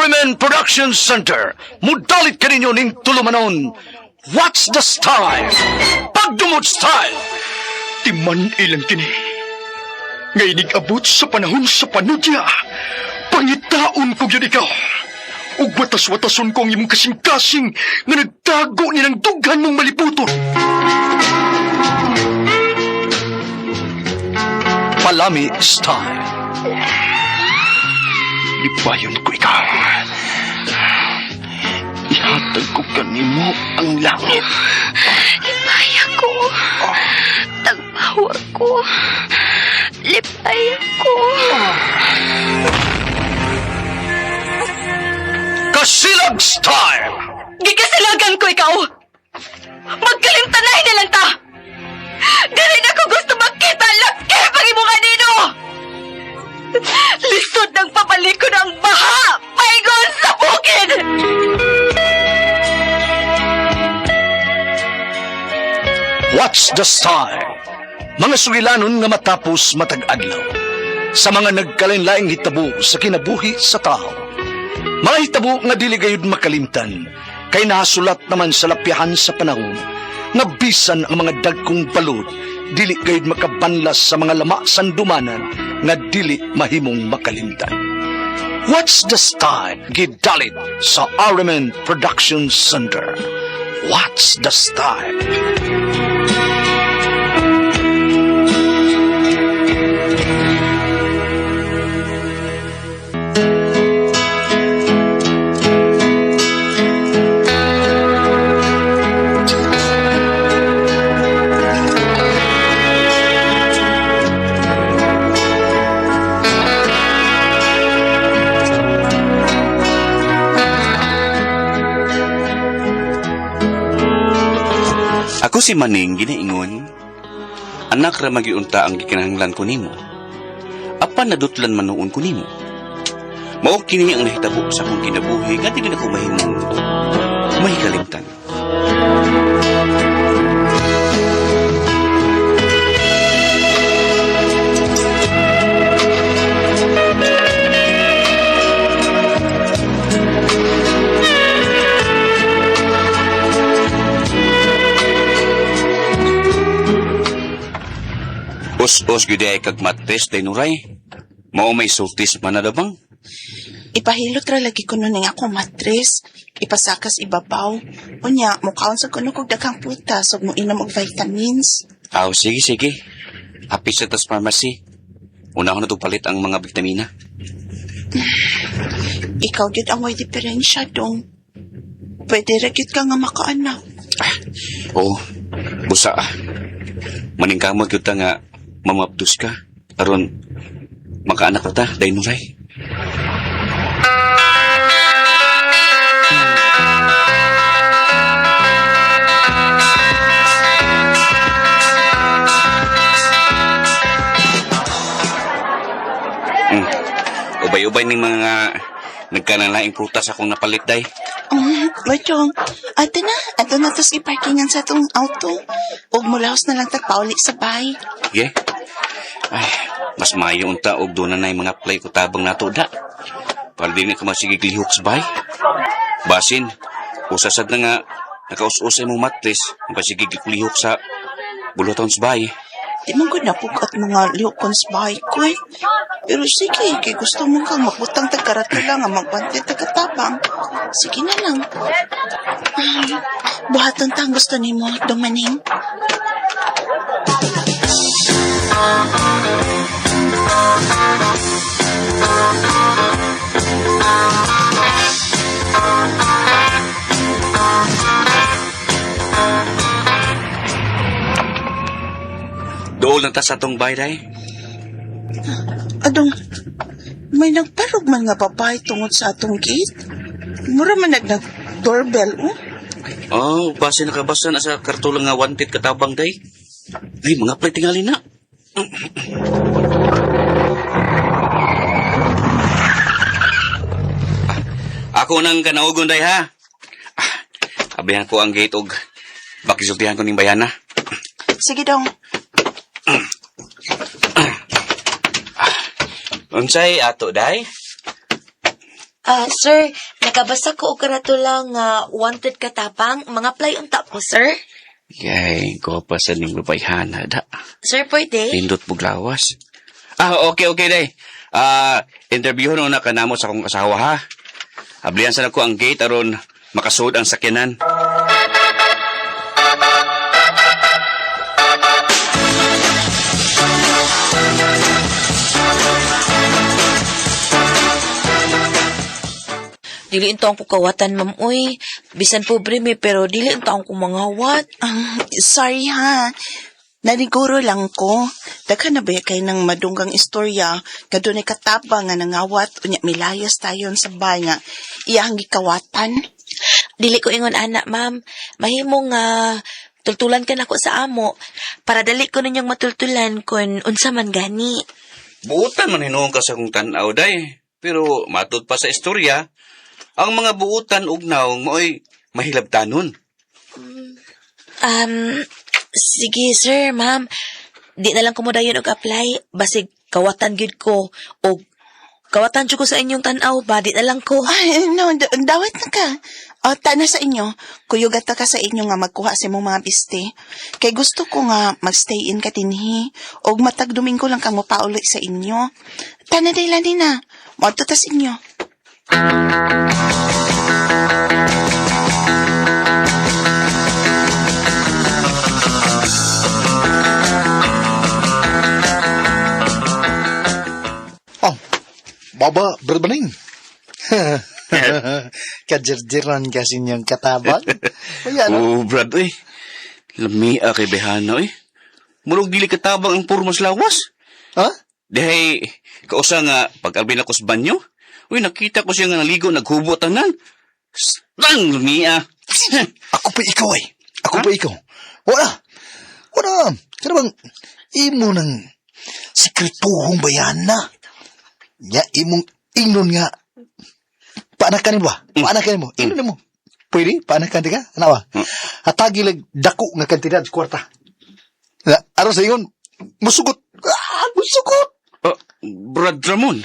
RMN Production Center, mudalit kaninyo ning tulumanon. What's the style? Pagdumot style! Timan ilang kini. Nga inig-abot sa panahon sa panudya. Pangitaon ko gyud ikaw. Ug watas-watason ko ang imong kasing-kasing nga nagtago nilang dughan mong maliputon. Palami style. Lipayon ko ikaw. Ihatag ko kanimo ang langit. Lipay ako. Tagpawa ko. Lipay ako. Kasilag style! Gikasilagan ko ikaw! Magkalimtanay na lang ta! Dili na ko gusto makita ang laki pag imo kanino! Lisod ng papaliko ng baha! Paingon sa bukid! What's the style? Mga sugilanon nga matapos matag adlaw. Sa mga nagkalain-laing hitabo sa kinabuhi sa tao. Mga hitabo nga dili gayud makalimtan, kay nasulat naman sa lapyahan sa panahon, nga bisan ang mga dagkong balod, dili gayud makabanlas sa mga lama sandumanan nga dili mahimong makalimtan. What's the style? Gidalit sa RMN Production Center. What's the style? Ako si Maning ginaingon. Anak ra magiunta ang gikinahanglan ko nimo. Apan nadutlan man noon ko nimo. Mao kini ang nahitabo sa akong kinabuhi nga dili nako mahimong mahikalimtan. Us-us gyud ay kag matres day nuray. Mao may sultis man na dabang. Ipahilot ra lagi ko nun ang akong matres. Ipasakas ibabaw. Unya, mukaon sa kuno kog daghang prutas ug moinom og vitamins. Aw, sige sige. Happy sa tas pharmacy. Una ko na to palit ang mga bitamina. Ikaw gyud ang way diferensya dong. Pwede ra gyud ka nga makaanak. Oo, busa ah. Maningkamot gyud ta nga mamapdos ka. Aron makaanak na ta, day nuray. Ubay-ubay ning mga nagkanalaing prutas akong napalit day. Wait dong. Ate na, ato na tos giparkingan sa atong auto. Ug mulaos na lang ta pauli sa bahay. Sige. Ay, mas maayo unta og doon na na'y mga play ko tabang nato da. Para di na ka masigig lihok sa bahay. Basin, usasad na nga nakaus-usay mo matres, ang pasigig lihok sa buluton sa bahay. Di man gud napukat mga lihokon sa bahay ko eh. Pero sige, kay gusto mo kang magbutang tagkaratula nga magbante tagatabang. Sige na lang. Buhaton ta ang gusto nimo, Dumaning. Dool na ta sa atong bahay day. Adong, may nagparog man nga babae tungod sa atong gate. Mura man nag doorbell, oh. Oh, basin nakabasa na sa kartula nga wanted katabang day. Ay, mga play tingali na. Ah, ako nang kanaugon day ha. Ah, ablihan ko ang gate og bakisultihan ko ning bayana. Sige dong. Unsay ato day? Ah, sir, nakabasa ko og karatula nga wanted katapang. Mga apply unta ko, sir. Yay, ko pa sa ning babayhana da. Sir, pwede? Pindot buglawas. Ah, okay, okay, day. Ah, interviewon una ka namo sa akong asawa, ha? Ablihan sa nako ang gate aron makasuod ang sakyanan. Dili unta ko kawatan, ma'am, uy. Bisan pobre mi, pero dili unta ko mangawat. Sorry ha. Naniguro lang ko. Daghan na ba kay ng madunggang istorya nga dunay kataba nga nangawat unya milayas tayon sa bay nga iyang gikawatan. Dili ko ingon ana, ma'am. Mahimo nga tultulan ka nako sa amo para dali ko ninyong matultulan kun unsa man gani. Buutan man hinuon ka sa akong tan-aw, day. Pero matud pa sa istorya, ang mga buutan ug naong maoy mahilabtanon. Sige sir, ma'am. Di na lang ko mo dayon og apply basig kawatan gyud ko og kawatan jud ko sa inyong tan-aw ba di na lang ko. Ay, no, dawat na ka. O, tana sa inyo. Kuyugat ta ka sa inyo nga magkuha sa imong mga biste. Kay gusto ko nga magstay in ka dinhi. Og matag Domingo lang kang mapauli sa inyo. Tana day lani na. Moadto ta sa inyo. Oh, baba, berbening. Kajirjiran kasi niyang katabang. Kaya no? Oh, Brad, uy. Lamia kay Behana, uy. Murog dili katabang ang purmas lawas. Ha? Dihay, kausa nga, pag-albi na ko sa banyo, uy, nakita ko siya nga naligo, naghubo tanan. Stang, lamia. Ako pa ikaw ay. Ako pa ikaw. Wala. Wala. Kaya bang, imo ng sekretuhong bayan na. Nya, imong ingnon nga. Paanakan mo ba? Paanakan mo. Ingnon mo. Pwede? Paanakan di ka? Ano ba? Hatagi lang dako nga kantidad sa kwarta. Na, aron sa ingon, musugot. Ah, musugot. Oh, Brad Ramon.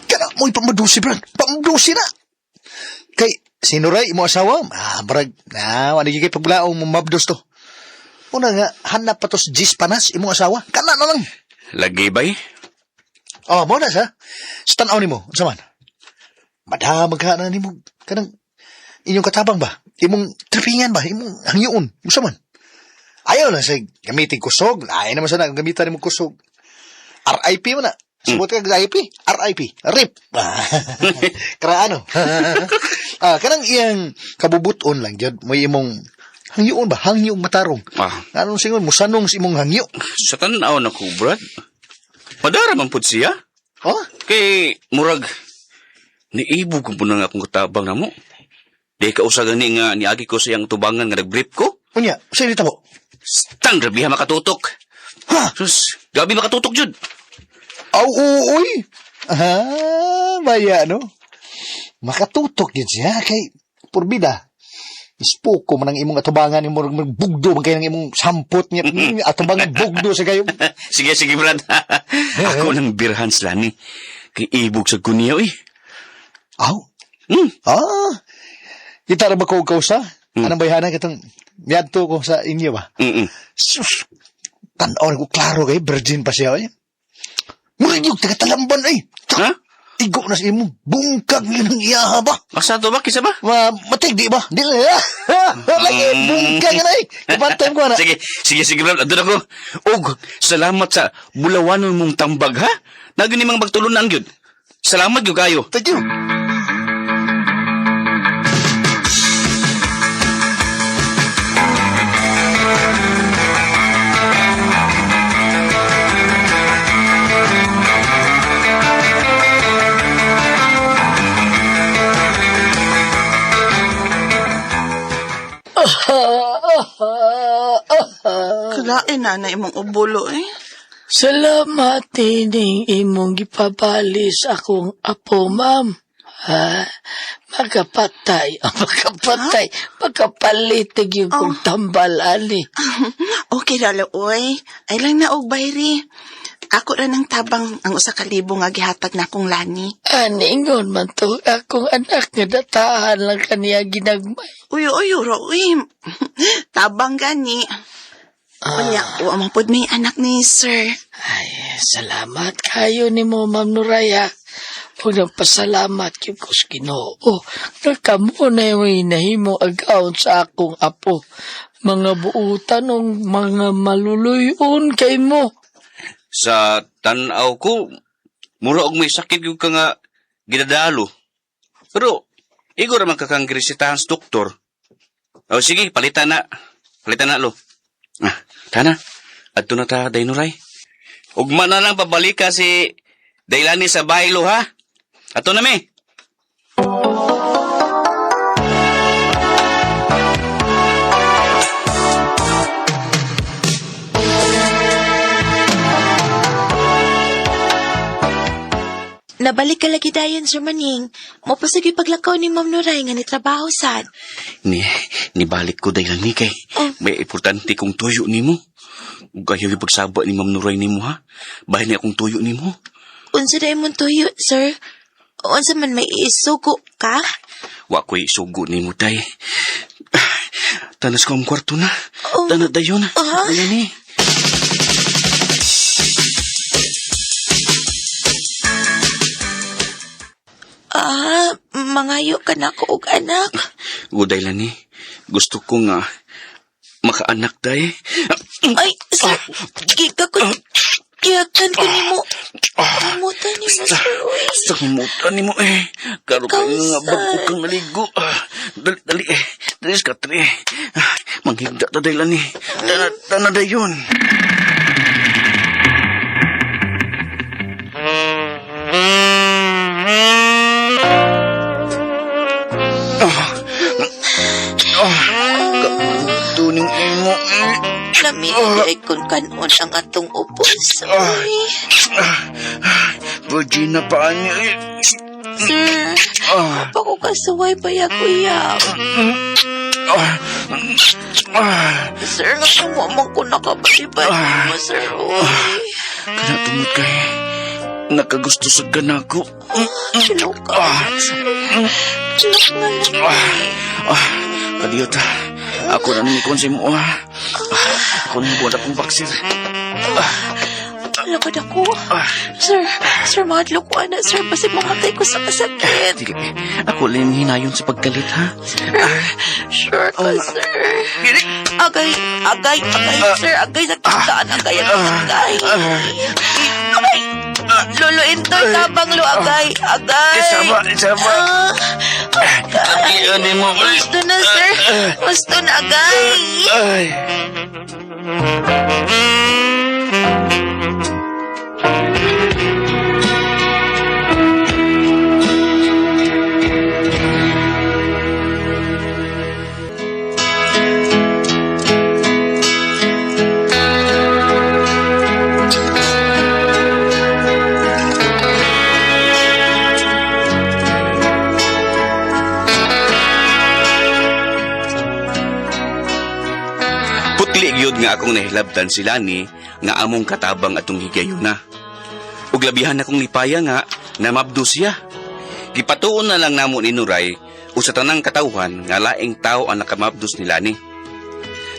Kana mo'y pamadusi, Brad. Pamadusi na. Kay, sino ray, imo asawa? Ah, brag, na, wala kay pagbulaong mo mabdos to. Una nga, hanap pa to sa Gis Panas, imong asawa. Kana na lang. Lagi bay? Oh, mo na sa. Sa tanaw nimo, unsa man? Madamag ka na nimo kanang inyong katabang ba? Imong tripingan ba? Imong hangyoon, unsa man? Ayaw na sa gamitin kusog. Ay naman sana gamitan nimo kusog. RIP mo na. Subot ka RIP, RIP, RIP. Kara ano? Ah, kanang iyang kabubuton lang jud mo imong hangyoon ba? Hangyoong matarong. Ah, Anong singon musanong sa imong hangyo? sa tanaw na ko, Brad. Madara man pud siya. Oh? Kay, murag, niibog ko po na nga akong katabang na mo. Di ka usa gani nga niagi ko sa iyang tubangan nga nag-brief ko. Unya, sa dito mo. Stang, grabe ha makatutok. Ha? Sus, grabe makatutok jud. Aw, uy! Ah, baya, no? Makatutok yun siya kay purbida. Ispuko man ang imong atubangan, imong magbugdo man kayo ng imong sampot niya. Atubangan bugdo sa kayo. Sige, sige, Brad. Ako nang birhan sila ni. Kay ibog sa guniya, uy. Aw, ah. Kita ra ba ko kausa? Anong bayhana katong miadto ko sa inyo ba? Mm-mm. Sus! Tanaw ko klaro kay virgin pa siya. Eh. Murag yung taga-talamban ay. Ha? Igo na sa imong bungkag yun ang iyaha ba? Asa to ba? Kisa ba? Ma, matig di ba? Di na. Lagi, bungkag na eh. Kapantay ko na. Sige, sige, sige, Brad. Adun ako. Og, salamat sa bulawanon mong tambag, ha? Nagyun ni mga bagtulunan, gyud. Salamat, gyud kayo. Thank you. Kalain na na imong ubulo eh. Salamat ining imong gipabali sa akong apo, ma'am. Ha? Makapatay, makapatay, makapalitig yung kong tambal, ani. Okay ra lo, oy. Ay lang na og bayri. Ako ra nang tabang ang 1,000 nga gihatag na akong lani. Aningon man to, akong anak nga datahan lang kaniya ginagmay. Uy, uy, ro, uy. Tabang gani. Unya, wa man pud may anak ni sir. Ay, salamat kayo ni mo, Ma'am Nuraya. Huwag nang pasalamat yung kus Ginoo. Nga kamo na yung hinahimo agaon sa akong apo. Mga buutan o mga maluluyon kay mo. Sa tan-aw ko, mura og may sakit gyud ka nga gidadalo. Pero igo ra man ka kang giresetahan sa doktor. O sige, palitan na. Palitan na lo. Ah, tana. Adto na ta Daynuray. Ugma na lang pabalik ka si Daylani sa bahay lo ha. Ato na mi. Nabalik ka lagi dayon, Sir Maning. Mapasig paglakaw ni Ma'am Nuray nga nitrabaho sad. Ni nibalik ko Daylani kay Oh. may importante kong tuyo nimo. Ug ayaw ipagsaba ni Ma'am Nuray nimo ha. Bahin ni akong tuyo nimo. Unsa day mong tuyo, sir? Unsa man may isugo ka? Wa ko'y sugo nimo tay. Tanas ko ang kwarto na. Oh. Tana dayon. Ah. Daylani. Ah, mangayo ka na ko og anak. Guday lang ni. Gusto ko nga makaanak day. Ay, sir, giga ko. Giyakan ko nimo. Kamutan nimo, sir. Uy. Sa kumutan nimo eh. Karo kayo nga Kausad. bago kang naligo. Ah, Dali, dali eh. Dali sa katri eh. Ah, Manghigda ta day lang ni. Tana, tana dayon. Ah. Ah. Kapunto ning imo eh. Lami ay kun kanon ang atong ubos. Uy. Virginia pa niya eh. Sir, Ah. pa ko kasuway pa ya kuya. Ah. Ah. Sir, nga mo man ko nakabalibad mo, sir. Uy. Kana tungod kay nakagusto sa gana ko. Hello ka. Hello nga lang. Ah, kadiyot. Ako na ni sa imo. Ah, ako na buwan akong baksir. Lakad ako. Sir, sir, mahadlok ko ana, sir. Basig mamatay ko sa kasakit. Sige, ako lang yung hinayon sa pagkalit ha. Sure ka, sir. Agay, agay, agay, sir. Agay sa kitaan. Agay, agay, agay. Agay! Lolo Intoy, tabang lo, agay, agay. Isama, isama. Ah, agay. Ano mo? Gusto na, sir. Gusto na, agay. Ay. Putli gyud nga akong nahilabtan si Lani nga among katabang atong higayuna. Ug labihan akong lipaya nga namabdo siya. Gipatuon na lang namo ni Nuray o sa tanang katawhan nga laing tao ang nakamabdos ni Lani.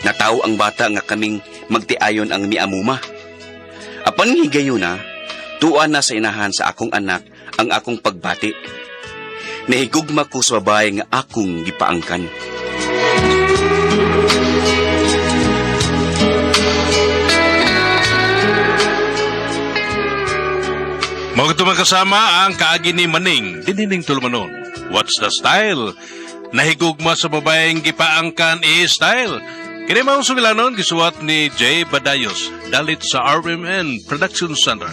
Nataw ang bata nga kaming magtiayon ang miamuma. Apan higayuna, tuwa na sa inahan sa akong anak ang akong pagbati. Nahigugma ko sa babae nga akong gipaangkan. Mga kasama ang kaagi ni Maning, dinining tulumanon. What's the style? Nahigugma sa babaeng gipaangkan i-style. Kini maong sugilanon gisuwat ni Jay Badayos, dalit sa RMN Production Center.